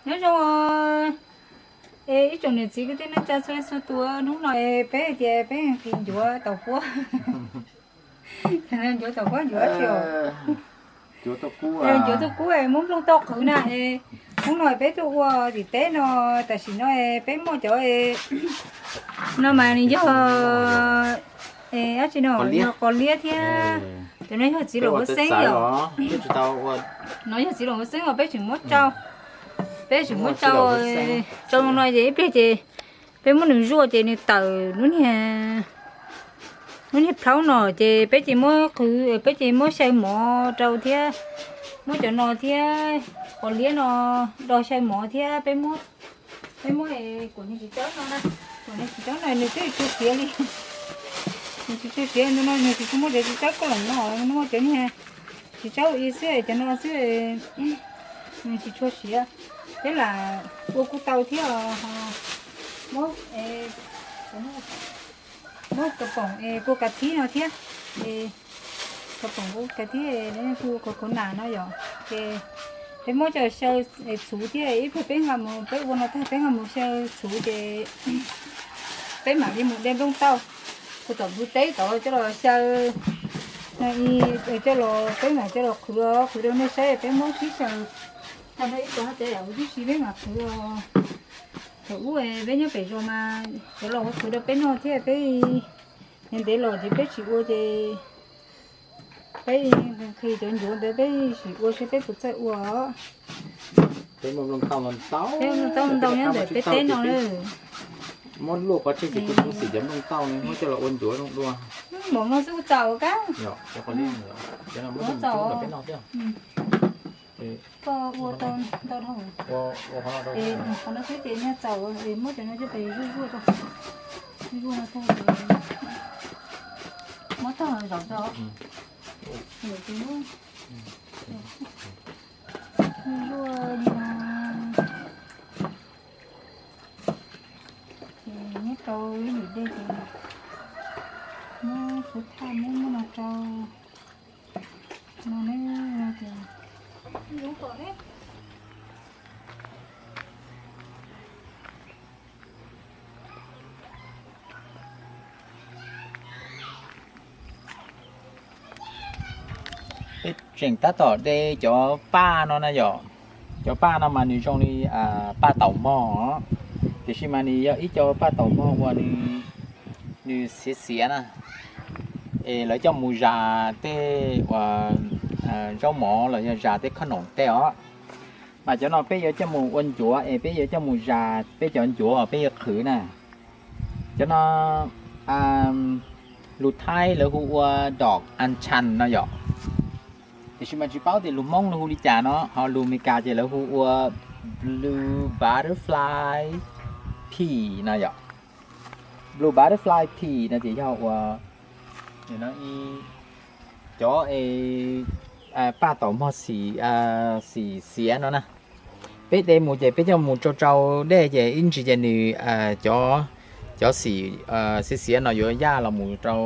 Nyob zoo es ib tsoom niam txiv kwv tij neej tsa txhua txhua tus, hnub no es peb hais tias peb nqhis ncuav taum quab. Ncuav taum quab ncuav tsis os. Ncuav tuaj kub es muab nplooj tauj qhwv na es hnub no peb tuaj ua tim teb no, tam sim no es peb muaj cov no mas nws yog dab tsi no, yog qos liab thiab. Cov no yog txiv laum huab xeeb yom. No yog txiv laum huab xeeb os, peb tseem muab tsau, peb tseem muab tsau, tsau no ces ib pliag ces peb muab nws zuaj ces nws tawm lub niag, lub niag plhaub no ces peb ces muab qhwv, peb ces muab xyaw mov rau thiab, muab cov no thiab, qos liab no do xyaw mov thiab peb muab, peb muab kuv niag txiv tsawb no na, kuv niag txiv tsawb no nws twb tsis tshua siav li, nws tsis tshua siav no, nws tsis tshua muaj cov txiv tsawb koj los no, nws muaj cov niag txiv tsawb ib xwb, cov no xwb, nws tsis tshua siav. Peb lam ua kuj tau thiab, muab, muab kav poom es kua kav thib no thiab, kav poom kua kav thib, kuj khuv khuv nas no yom, ces peb muab coj xyaw txhuv thiab, ib pliag peb nqa mus, peb ua no tag peb nqa mus xyaw txhuv ces peb mam li mus de nplooj tauj, kuv tom ntug teb tod coj los xyaw, coj los peb mam coj los qhwv, qhwv rau nej saib, peb muab sib xyaw tag nrho ib co haj tsev yam huv tib si peb mam qhwv. Thaum ub peb nyob pem zos mas cov laus ua qhwv rau peb noj thiab, peb ntev los ces peb tsis ua ces peb nqhis cov ncuav ntawd peb sim ua seb peb puas txawj ua. Peb muaj nplooj tauj ntau ntau nyob ntawm peb teb no na. Muab luaj pov tseg ces kuv xim cov nplooj tauj no muab coj los ua ncuav zoo dua. Npaum no xwb kuj txaus kab. Koj ua tau ntau dhau. Qhov no xwb ces nyiaj txaus, muab cov no coj pem zuaj zuaj rau, zuaj no tag ces muab tag zom rau. Zuaj li no ces muab rau ib lwm dej ces muab suav thaj muab muab no rau no ne. Peb tseem tab tom de cov paj no na yom. Cov paj no mas nws zoo li paj taum mog, tiam sis mas nws yog ib co paj taum mog uas nws xiav xiav na, es lawv coj mus zas tej uas zaub mov los yog zas tej khob noom tej os. Mas cov no peb yuav coj mus ua ncuav es peb yuav coj mus zas peb cov ncuav peb yuav qhwv na. Cov no lus Thaib lawv hu ua dog ancham no yom. Tiam sis mas tsis paub tias lus Hmoob lawv hu li cas no, ho lus Amelikas ces lawv hu ua blue butterfly pea no yom. Blue butterfly pea no ces yog uas cov paj taum mog xim xiav no na. Peb de mus ces peb coj mus tsau tsau dej ces ib ntsis ces nws cov, cov xim xiav xiav no yuav yaj los mus rau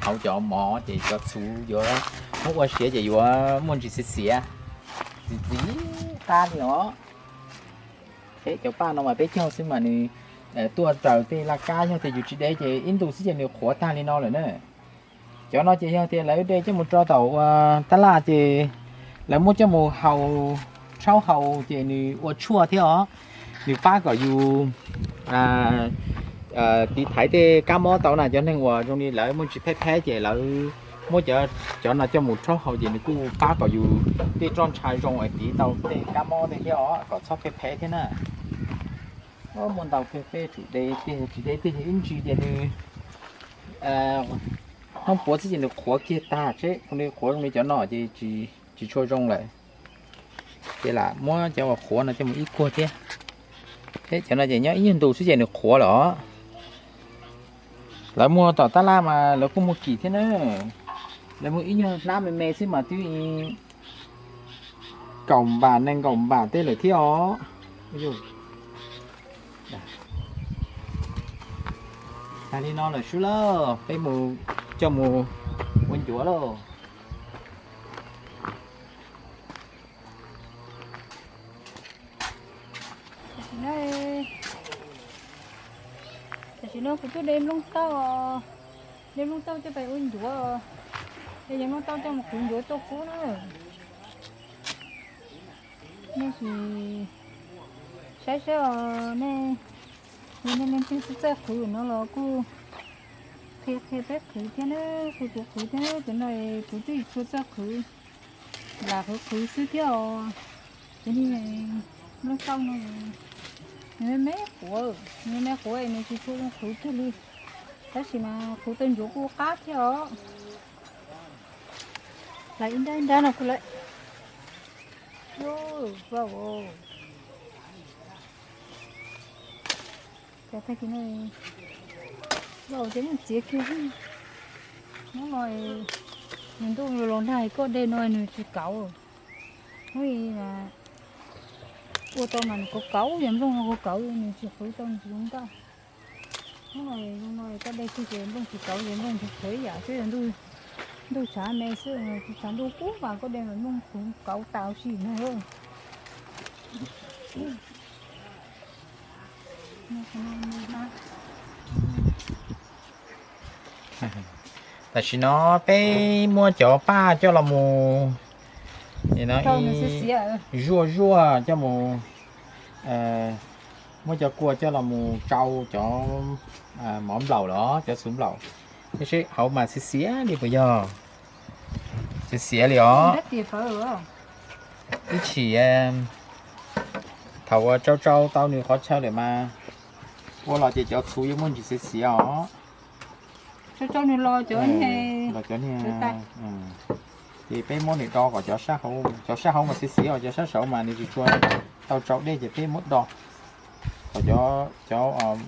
hauv cov mov ces cov txhuv yuav muab ua siav ces yuav muaj ntsis xiav xiav, txiv txiv qab li os. Peb cov paj no mas peb cog xwb mas nws tuaj raws tej laj kab, yog tias yus tsis de ces ib ntus xwb ces nws qhuav tag li no lawm na. Cov no ces yog tias lawv de coj mus rau tom ua tab laj ces lawv muab coj mus hau, rhaub hau ces nws ua tshuaj thiab os. Nws pab kom yus tiv thaiv tej kab mob tau na. Cov neeg uas zoo li lawv muaj ntsis pheb pheb ces lawv muab cov no coj mus rhaub hau ces nws kuj pab kom yus tej roj ntsha zoo es tiv tau tej kab mob tej thiab os, kom txhob pheb pheb thiab na. Muaj ntau peb tsum de tiag, tsis de tiag ib ntsis ces nws, hnub puav xwb ces nws qhuav kiag tag seb, nws qhuav zoo li cov no ces tsis tshua zoo lawm. Ces lam muab cov uas qhuav no coj mus ib kuag thiab. Cov no ces nyob ib nyuag ntus xwb ces nws qhuav lawm os. Lawv muag tom tab laj mas lawv kuj muag kim thiab na. Lawv muag ib nyuag hnab me me xwb mas twb kaum npam nees nkaum npam tej lawm thiab os. Tag li no lawm sub lauj, peb mus coj mus ua ncuav lauj. No kuv tuaj de nplooj tauj, de nplooj tauj coj pais ua ncuav, de cov nplooj tauj coj mus qhwv ncuav tauj kub na. Nej sim saib saib os, nej, nej leej twg txawj qhwv no los kuj qhia qhia peb qhwv thiab na, qhia kuv qhwv thiab na, cov no kuv twb tsis tshua txawj qhwv, lam qhwv qhwv xwb thiab os. Cov niag nplooj tauj no nws me me quav, nws me me quav nws tsis tshua zoo qhwv kiag li, tab sis mas qhwv tau ncuav kuj qab thiab os. Lawv ib nrab ib nrab no kuj lawm. Cov tag kis no, lau ces muaj txiav kiag. Hnub no nws ntuj los nag koj de no nws tsis kauv. Hnub ib ua tau mas nws kauv kauv, yog nplooj no kauv kauv nws tsis qhwv tau nws tsis zoo nkauj. Hnub no zoo no koj de kiag ces nplooj tsis kauv ces nplooj tsis qhwv ib yam xwb, ntuj tshav me xwb, tsis tshav ntuj kub mas koj de mas nplooj qhwv kauv tas sim neej. Tam sim no peb muab cov paj coj los mus, zuaj zuaj coj mus, muab cov kua coj los mus tsau cov mov nplaum los cov txhuv nplaum, tab sis hauv mas xiav xiav li puas yog? Xiav xiav li os. Ib chim thaum uas tsau tsau tau nws qhov chaw lawm mas ua los ces cov txhuv yuav muaj ntsis xiav xiav os. Los cov niag, ces peb muab nws do kom cov sab hauv, cov sab hauv mas xiav xiav os, cov sab saud mas nws tsis tshua tau tsau dej ces peb muab do kom cov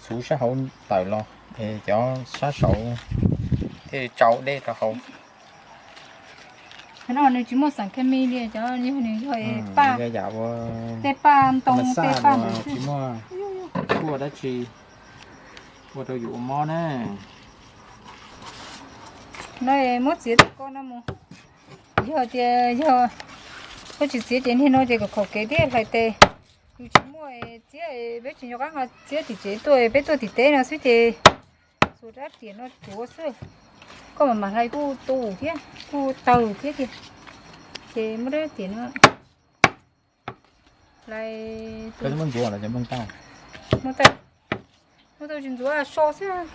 txhuv sab hauv tawm los es cov sab saud thiaj tsau dej rau hauv. Qhov no nws tsis muaj xeem khes mis li, cov yog nws yog paj, tej paj ntoo, tej paj ntawd tsis muaj tshuaj dab tsi ua rau yus ua mob na. No muab txiav tau ko no mus. Yog tias yog koj tsis txiav ces niag no ces kom khaum kev thiab hlais tes. Yus tsis muaj txiab, peb tsis nco qab nqa txiab tim tsev tuaj, peb tuaj tim teb no xwb ces xuas rab riam no tuav xwb. Koj mam mam hlais kuj tu thiab kuj tawg thiab tiag. Ces muab rab riam no hlais. Muab tau tsis ntxuav, so xwb,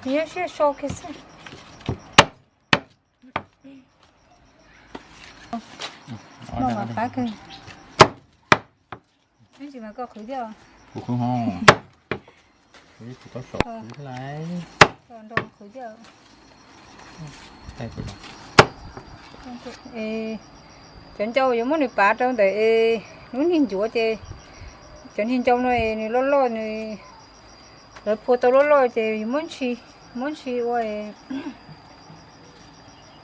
nyob siab so kiag xwb. Noj mas qab kawg. Ib ntsis mas koj qhwv thiab. Kuv qhwv ho. Kuv tsis tau saum qhwv thiab lauj. Nrog qhwv thiab. Cov ncau yuav muab nws pav rau ntawm lub niag ncuav ces cov niag ncau no nws loj loj, nws, lawv phua tau loj loj ces yuav muab ntshi, muab ntshi ua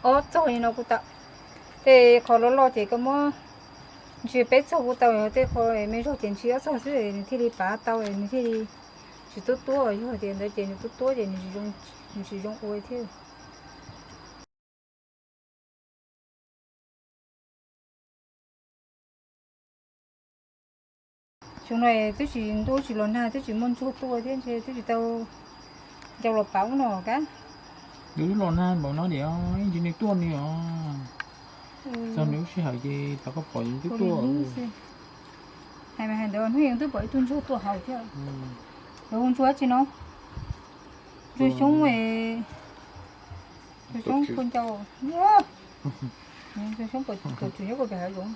ob txog li no kuj tau. Tej qho loj loj ces koj muab ntshi peb txog kuj tau, yog tej qho me zog ces ntshi ob txog xwb nws thiaj li pav tau, nws thiaj li tsis tuab tuab, yog tias ntawd ces nws tuab tuab ces nws tsis zoo ua thiab. Xyoo no twb tsis ntuj tsis los nag, twb tsis muaj ntsuag tuaj thiab ntshe twb tsis tau ncau los pav ub no kab. Twb los nag npaum no niam, ib ntsis nws tuaj ni os. Txog nws lub sij hawm ces thaum koj pom yeej twb tuaj. Hais mas hais ntawd hnub yeej twb pom ib tug ntsuag tuaj hauv thiab. Lawv hu ntsuag dab tsi no? Ntsuag xyoob, ntsuag xyoob pua ncau. Ntsuag xyoob pua ncau tsuas nyob puag pem hav zoov.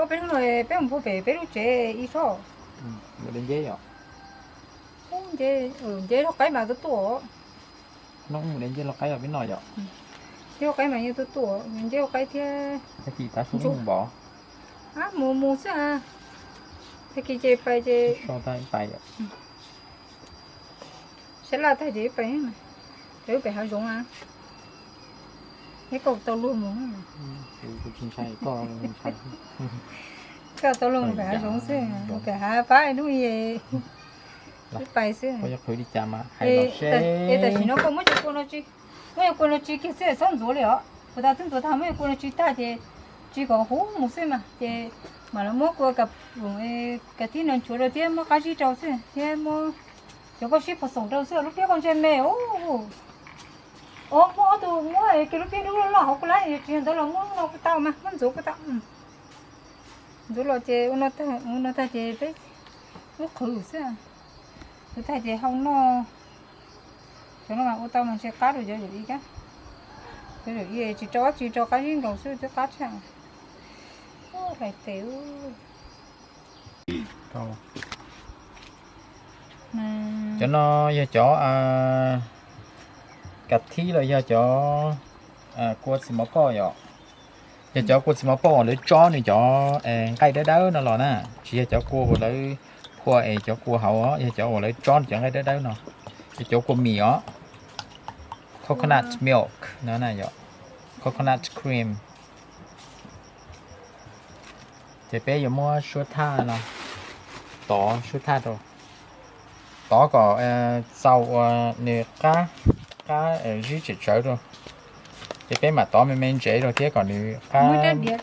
Peb hnub no peb mus puag pem peb lub tsev ib tsob. Nceb, nceb zog qaib mas tuaj tuaj. Nceb zog qaib mas yeej tuaj tuaj, nceb zog qaib thiab. Ab, mus mus xwb a. Tag kis ces pais ces sab laj tag ces pais, pem hav zoov a. Eb, koj tau luag mus, koj tau luag mus pem hav zoov xwb, pem hav pab hnub ib pais xwb. Es tam sim no koj muab cov kua no tsi, muab cov kua no tsi kiag xwb txhob ntxuav li os. Kuv tas twb ntxuav tag, muab cov kua no tsi tag ces tsi kom huv mus xwb mas ces Mas lawv muab kua kas thib no ntsuav rau thiab muab qab zib rau xwb thiab muab cov kua sib pov xoom rau xwb, lub pliab koj ntsia me. Os, muab ob tug muab es kiag lub pliab dub loj loj hauv kuv lab, tsis yog ntawd los muab no kuj tau mas, muab ntxuav kuj tau. Ntxuav los ces ua no tag ces peb muab qhwv xwb. Qhwv tag ces hau noj. Cov no mas ua tau mas ntshe qab rau cov zaum ib thiab. Cov zaum ib tsis rau dab tsi, rau qab zib nkaus xwb twb qab tshaj. Hlais tes. Cov no yog cov kas thib los yog cov kua txiv mov poj yom. Yog cov kua txiv mov poj uas lawv tsob nws cov nqaij dawb dawb no los na, tsis yog cov kua uas lawv phua es cov kua hauv, yog cov uas lawv tsob nws cov nqaij dawb dawb no. Yog cov kua mis os, coconut milk no na yom, coconut cream. Ces peb yuav muab suab thaj no, tov suab thaj rau, tov kom txaus uas nws qab, qab zib tsem tsawv rau. Ces peb mam tov me me ntsev rau thiab kom nws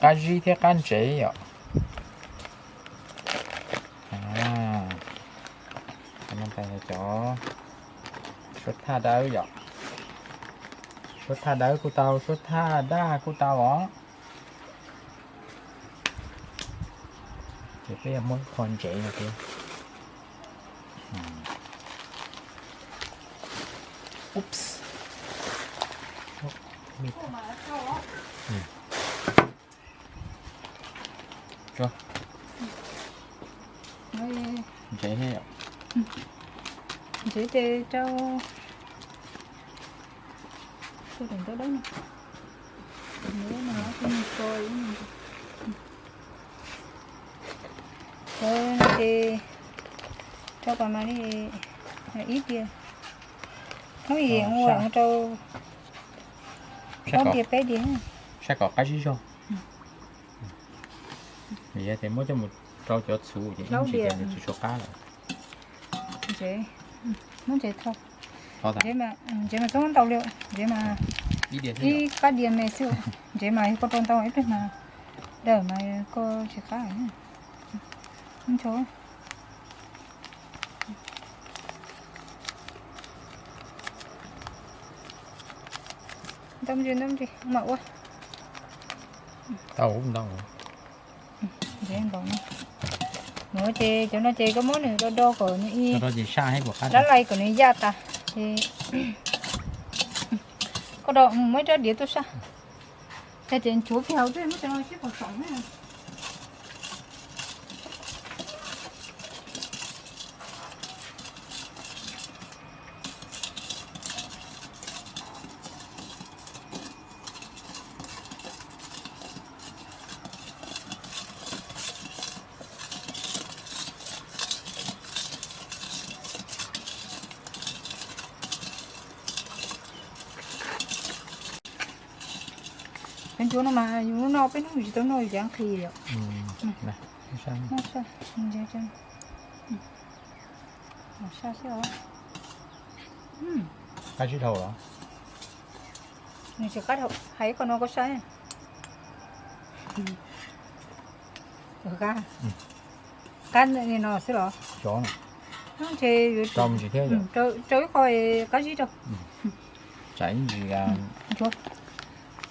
qab zib thiab qab ntsev yom. Cov suab thaj dawb yom, suab thaj dawb kuj tau, suab thaj daj kuj tau os. Ces peb yuav muab qho ntsev no thiab. Ntsev thiab yom. Ntsev ces rau, rau daim ntaub dawb no. Cov no ces rau pas mas li ib diav. Hnub ib ua rau plaub diav peb diav. Saib kom qab zib zog. Yog tias muab coj mus rau cov txhuv ces ib ntsis ces nws tsis tshua qab lawm. Ntsev mas txhob ntau li, ntsev mas ib qab diav me xwb. Ntsev mas yog koj rau ntau ib pliag mas dawm mas koj tsis qab. Ntau ntsis, ntau ntsis mas ua. Ntau ntau. Mus ces cov no ces koj muab nws do do kom nws ib lab lais kom nws yaj tas ces koj do muab ib rab diav tuaj saj. Ces nchuav kiag hauv xwb, muab cov no sib pov xoom na. Cov nchuav no mas yus noj peb hnub yus tsis tau noj yus ces nqhis yom. Qab zib dhau los? Nws tsis qab dhau, hais ib qho no koj saib. Qab li no xwb los? Cov no. Ntshe yuav rau ib qho qab zib rau. Tsam ib ntsis,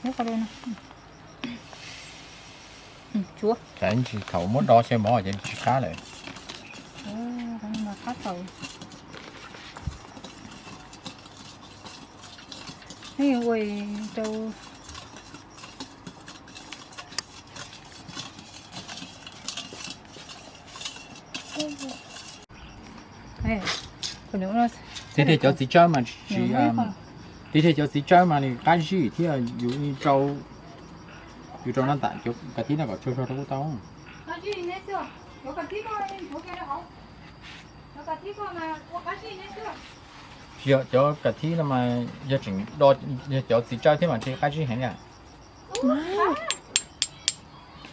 ib qho no. Tsam ib ntsis thaum muab do xyaw mov ces tsis qab lawm. Qab tau. Ua rau Tib thiaj cov txiv tsawb mas tsis, tib thiaj cov txiv tsawb mas nws qab zib thiab, yus rau, yus rau no tam cov kas thib no kom tsuag zog rau kuj tau. Tsis yog cov kas thib no mas yog tseem do, yog cov txiv tsawb thiab mas ntshe qab zib heev na.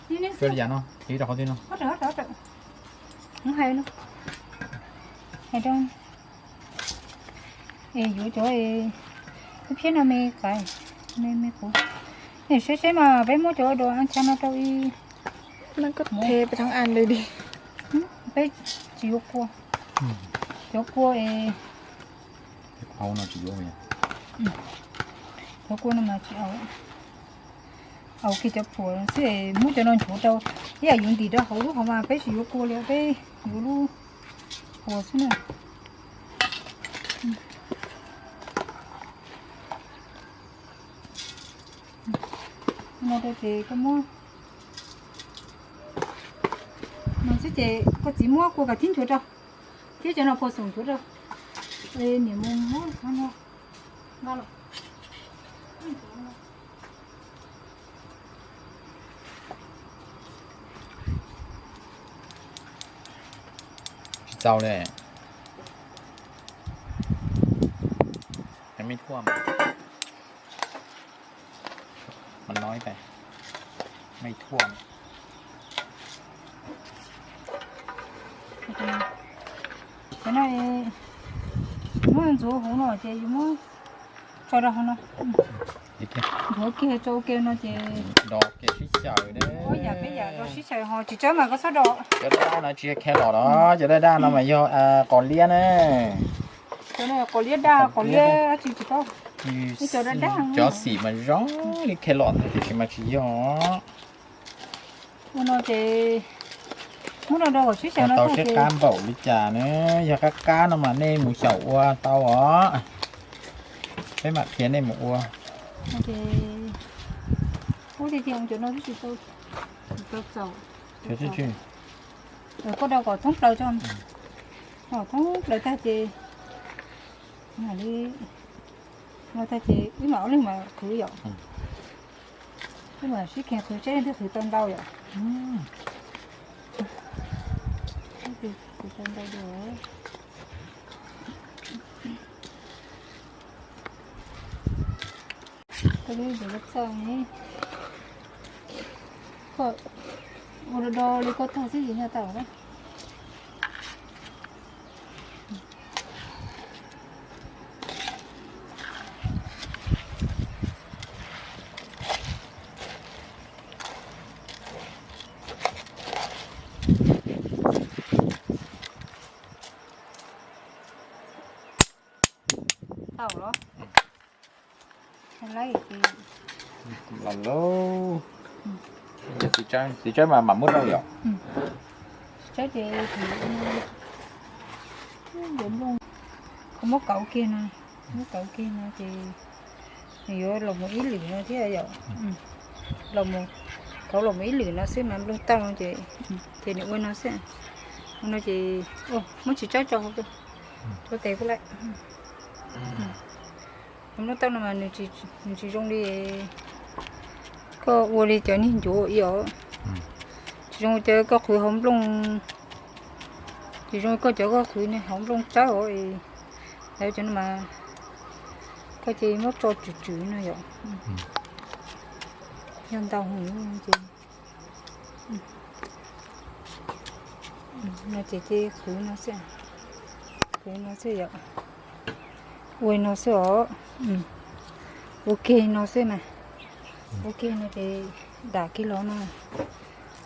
Li yam no, tiv rau qhov twg no. Hais rau, es yuav cov lub phiab no me qais, me me kuv. Es saib seb mas peb muab cov dos an tsa no rau ib Nó có thể phải thắng ăn đây đi. Peb tsis yuav kua. Cov kua es, au no tsis yuav, cov kua no mas tsis au. Au kiag cov phuam xwb, muab cov no nchuav rau, ib yam yuav ntim rau hauv lub hauv mas peb tsis yuav kua li, peb yuav lub phuam xwb na. No rau ces koj muab no xwb ces koj txiv muab kua kav thib nchuav rau, thiab cov no phuam xoom nchuav rau. Niam mus muab no nqa los. Tsis txaus li. Mej thuam, mas nói về mej thuam. Cov no muab ntxuav hauv no ces yus muab tso rau hauv no. Ntxuav kiag tso ua ke no ces do ke sib xyaw, ob yam peb yam do sib xyaw ho tsis tsawg mas koj txhob do. Cov daj daj no tsis yog carrot los, cov daj daj no mas yog qos liab na. Cov no qos liab daj, qos liab tsis tsis paub. Cov daj daj, cov xim mas zoo li carrot tiam sis mas tsis yog. Ua no ces muab no rau hauv sib xyaw no tau sib qab npaum li cas na. Yog qab qab no mas nej mus xyaum ua tau os. Peb mam qhia nej mus ua. Ub, tiag tiag cov no twb tsis tau, tsis tau txaus. Koj rau kom thoob plaws tso, kom thoob plaws tag ces, mam li, no tag ces wb mam ua li mam qhwv yom. Wb mam sib kheev qhwv seb leej twg qhwv tau ntau yom. Qhwv tau ntau dua. Koj lub ntawd txawj ne, koj ua do do li koj tag xwb ces nyaj tau lawm. Tau los? Los lauj. Txiv tsawb, txiv tsawb mas mam muab rau yom. Txiv tsawb ces nplooj, koj muab kauv kiag no, muab kauv kiag no ces nws yuav los mus ib lwm no thiab yom. Los mus, kauv los mus ib lwm no xwb mas nplooj tauj no ces, ces nws ua no xwb. Ua no ces muab txiv tsawb tso hauv, tso tes kuj lawm. Nplooj tauj no mas nws tsis zoo li koj ua li cov niag ncuav ib os. Tsis zoo li cov koj qhwv hauv nplooj, tsis zoo li koj cov koj qhwv hauv nplooj tsawb os. Lawv cov no mas koj cia li muab tso tswm tswm no yom. Yog ntau heev ces no ces cia li qhwv no xwb, qhwv no xwb yom. Ua no xwb os. Ua kiag no xwb mas, ua kiag no ces dam kiag los no,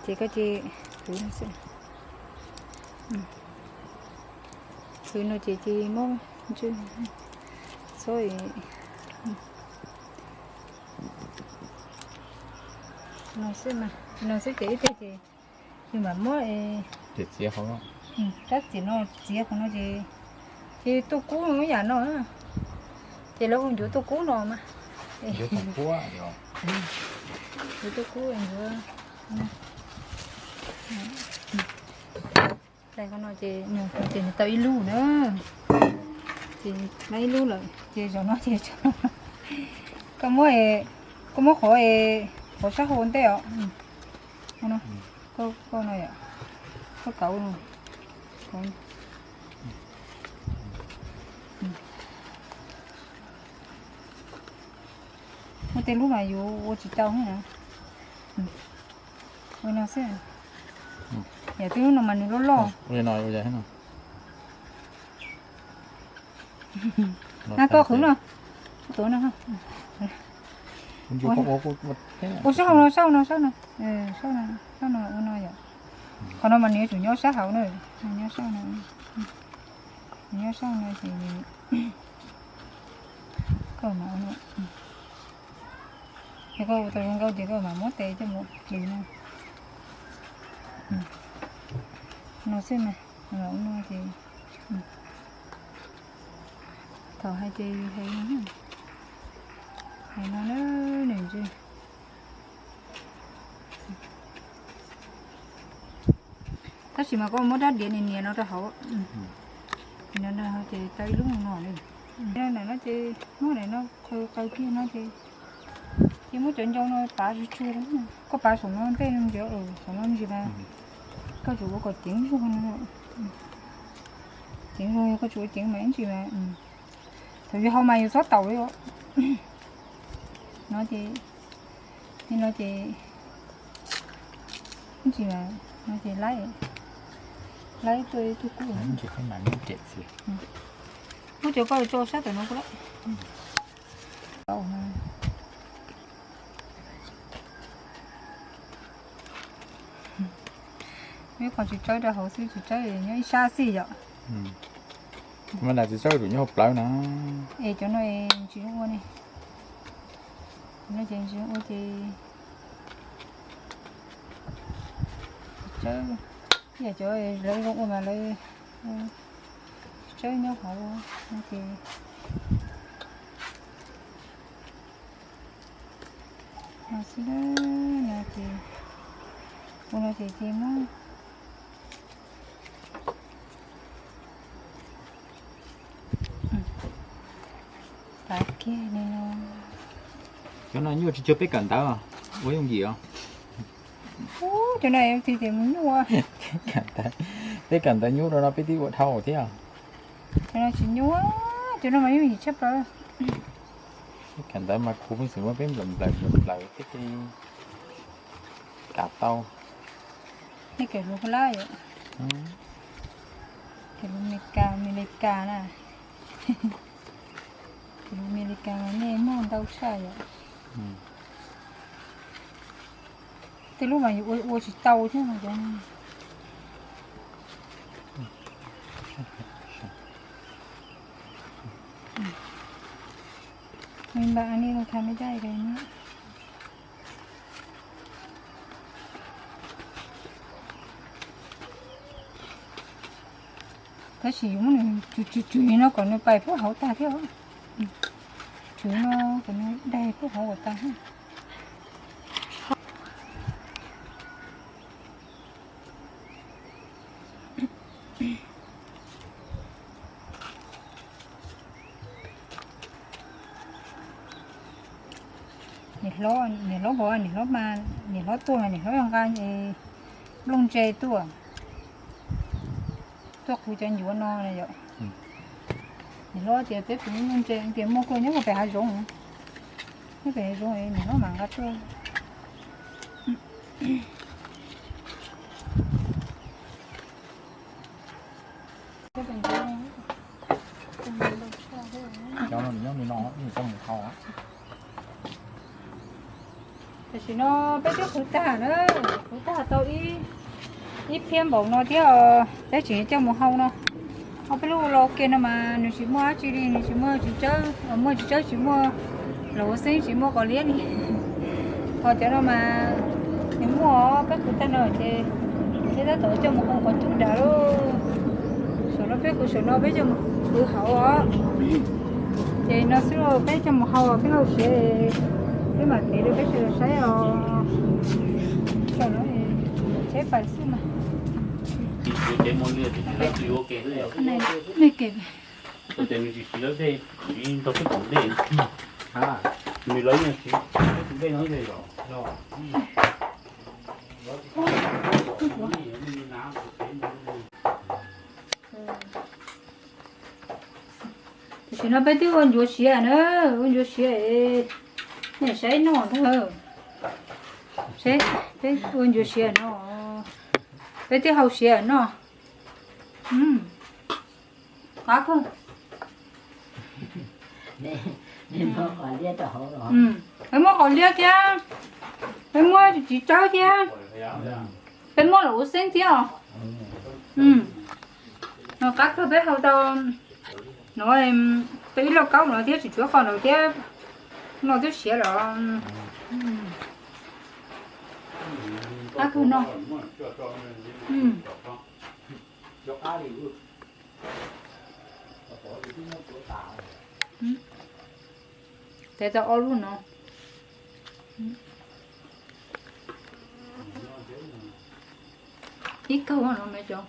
ces koj cia li qhwv no xwb. Qhwv no ces cia li muab ntswj, txhob no xwb mas, no xwb ces ib pliag ces nws mam muab rab txiav no txiav qhov no ces, ces tuaj kub ib yam no, ces lawv hu ncuav tuaj kub no mas. Ncuav tuaj kub, ncuav. Qhov no ces, ces nws tau ib lub na, ces tau ib lub lawm ces zaum no ces koj muab, koj muab qhov, qhov sab hauv ntej os. Koj, koj no yom, koj kauv no. Muaj tej lub mas yus ua tsis tau na. Ua no xwb. Yam twb lub no mas nws loj loj. Na koj qhwv no. Ua sab hauv no, sab hauv no, sab hauv no, sab hauv no. Ua no yom. Qhov no mas nws yuav tsum nyob sab hauv na, nyob sab no, nyob sab no ces koj mam ua no. Yog koj ua tau zoo nkauj ces koj mam muab tes coj mus dlws no. No xwb mas, ua no ces thaum hais ces hais no, hais no na, nws ntsis. Tab sis mas koj muab rab diav nias nias no rau hauv, ces tau ib lub no li. No ces muab daim no qhwv qhwv kiag no ces, ces muab cov ncau no pav tsuag tsuag, koj pav saum no tej ntsis, saum no ntsis mas koj tsum ua kom ceev zog no, ceev zog, yog koj tsis ua ceev mas ib ntsis mas thaum yus hau mas yus txhob taus li os. No ces, li no ces ib ntsis mas no ces laib, laib tuaj ib tug kub. Muab cov koj tso sab tom no kuj lawm. Nyob qhov tsis tsawb rau hauv xwb, tsis tsawb nyob ib sab xij yom. Mas nws tsis tsawb, tsum nyob hauv plawv na. Es cov no es tsis zoo ua ne. Cov no ces tsis zoo ua ces tsis tsawb. Ib yam cov lawv zoo ua mas lawv tsis tsawb nyob hauv no ces no xwb na. No ces ua no ces ces muab Tav kiag li no. Cov no nyuaj tsis cuag peb kawm ntawv, ua yooj yim os. Cov no tias mus nyuaj. Peb kawm ntawv nyuaj rau no peb twb ua dhau thiab. Cov no tsis nyuaj, cov no mas yooj yim tshaj plaws. Peb kawm ntawv mas kuv pheej xwm muab peb nplawm nplawm nplawm nplawm peb thiaj li kam tau. Nej kawm lus Huv Lab yom? Kawm lus Amelikas, Amelikas na. Kawm lus Amelikas mas nej muaj ntau tshaj yom. Tej lub mas yus ua ua tsis tau thiab no. Tab sis yus muab nws tswv tswv tswv no kom nws pais puag hauv tag thiab. Tswv no kom nws daig puag hauv kom tag thiab. Niam hlob, niam hlob hov, niam hlob mas, niam hlob tuaj mas niam hlob nqa nplooj ntse tuaj, tuaj qhwv cov ncuav no na yom. Niam hlob tias peb qhwv nplooj ntse tias muaj kuj nyob puag pem hav zoov, nyob pem hav zoov niam hlob mam nqa tuaj. Cov no nws nyob li no, nws coj mus hau. Tam sim no peb twb qhwv tag na, qhwv tag tau ib phiab npaum no thiab, peb tseem coj mus hau no. Ho peb lub ua los ua ke no mas nws tsis muaj dab tsi li, nws tsis muaj txiv tsawb, muaj txiv tsawb tsis muaj, los ua xeeb tsis muaj qos liab li. Ho cov no mas nws muaj, peb qhwv tag no ces peb tab tom coj mus hau qhov cub dav lauj. Saum no peb qhwv, saum no peb coj mus qhwv hauv os. Ces no xwb lauj, peb coj mus hau, peb hau siav, peb mam tev rau peb sawv daws saib os. Saum no tsheb pais xwb mas. Tam sim no peb twb ua ncuav siav na, ua ncuav siav es nej saib noj ntag. Saib, peb ua ncuav siav no, peb twb hau siav no. Qab kawg. Muab qos liab thiab. Peb muab tsis tsawg thiab, peb muab los ua xeeb thiab os. Qab kawg peb hau tau no, peb ib lauj kaub no thiab tsis tshuav qhov no thiab, no twb siav los. Qab kawg no. Tes tau ob lub no. Ib kaug no me cov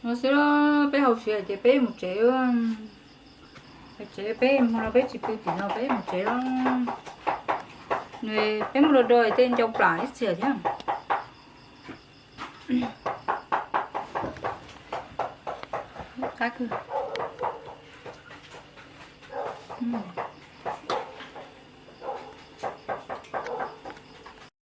no xwb, peb hau siav ces peb mus tsev. Tsev peb hmo no peb tsis pw tim no peb mus tsev los. Peb mus do do tej ncau plam ib txhia thiab. Qab kawg.